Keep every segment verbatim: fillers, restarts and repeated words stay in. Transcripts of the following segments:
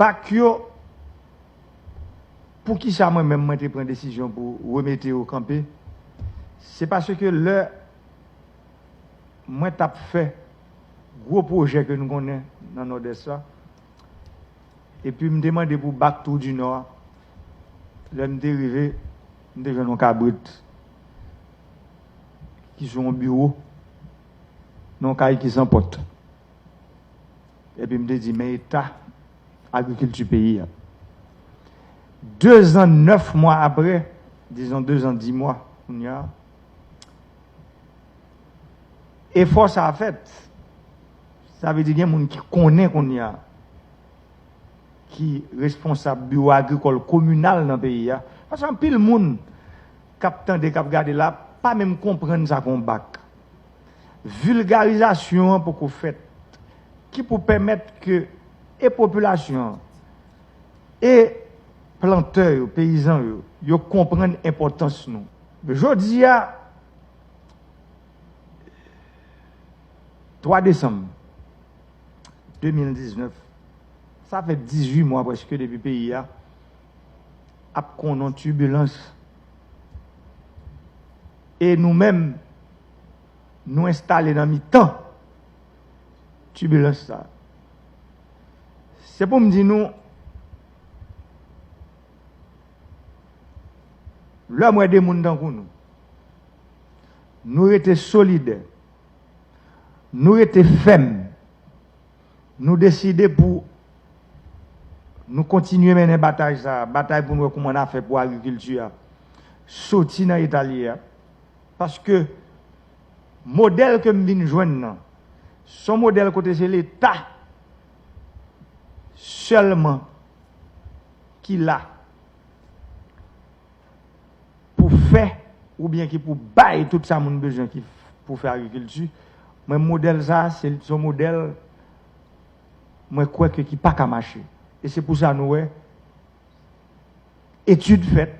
Pak yo, poukisa mwen menm mwen te pran desizyon pou remete yo kanpe? Se paske lè mwen t ap fè gwo pwojè ke nou konnen nan Nòdès la, epi m te mande pou bak Twou di Nò a, lè m te rive, m te jwenn yon kabrit ki sou yon biwo, nan yon kay ki san pòt. Epi m te di, men eta agrikilti peyi a. Dezan nèf mwa apre, dizon dezan dis mwa, kounye a, efò sa a fèt. Sa vle di gen moun ki konnen kounye a, ki responsab biwo agrikòl kominal nan peyi a. Paske anpil moun k ap tande, k ap gade la, pa menm konprann sa k yon bak. Vilgarizasyon an poko fèt, ki pou pèmèt ke e popilasyon an, e plantè yo, peyizan yo, yo konprann enpòtans nou. Jodi a, twa desanm de mil diznèf, sa fè dizuit mwa prèske depi peyi a ap konnen tibilans. E nou menm, nou enstale nan mitan tibilans sa. Se pou m di nou, lè m wè de moun tankou nou, nou rete solidè, nou rete fèm, nou deside pou nou kontinye mennen batay sa a, batay pou n wè kouman n a fè pou agrikilti a soti nan eta l ye a. Paske modèl ke m vin jwenn nan, se yon modèl kote se Leta sèlman ki la pou fè, oubyen ki pou bay tout sa moun bezwen ki pou fè agrikilti. Mwen, modèl sa, se se yon modèl mwen kwè ke ki pa ka mache. E se pou sa nou wè etid fèt,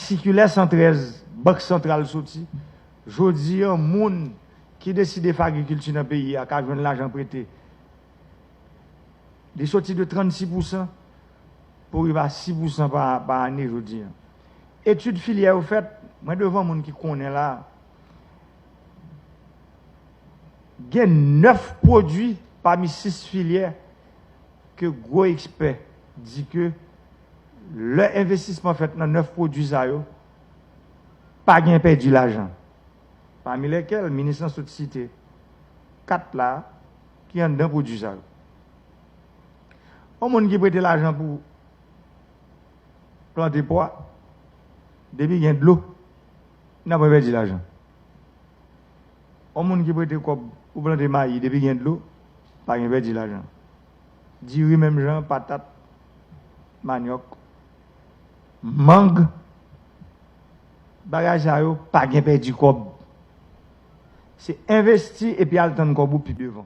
sikilè san trèz, Bank Santral soti. Jodi a, moun ki deside fè agrikilti nan peyi a ka jwenn lajan prete. Li soti de trannsis pousan pou rive a sis pousan pa, pa ane jodi a. Etid filyè yo fèt, mwen devan moun ki konnen la, gen nèf pwodui pami sis filyè ke gwo ekspè di ke lè envestisman fèt nan nèf pwodui sa yo, pa gen pèdi lajan. Pami lèkèl, minis lan sot site kat la ki anndan pwodui sa yo. Yon moun ki prete lajan pou plante pwa, depi gen dlo, n ap pèdi lajan. Yon moun ki prete kòb pou plante mayi, depi gen dlo, pa gen pèdi lajan. Diri menm jan, patat, manyòk, mang, bagay sa yo, pa gen pèdi kòb. Se envesti epi al tann kòb ou pi devan.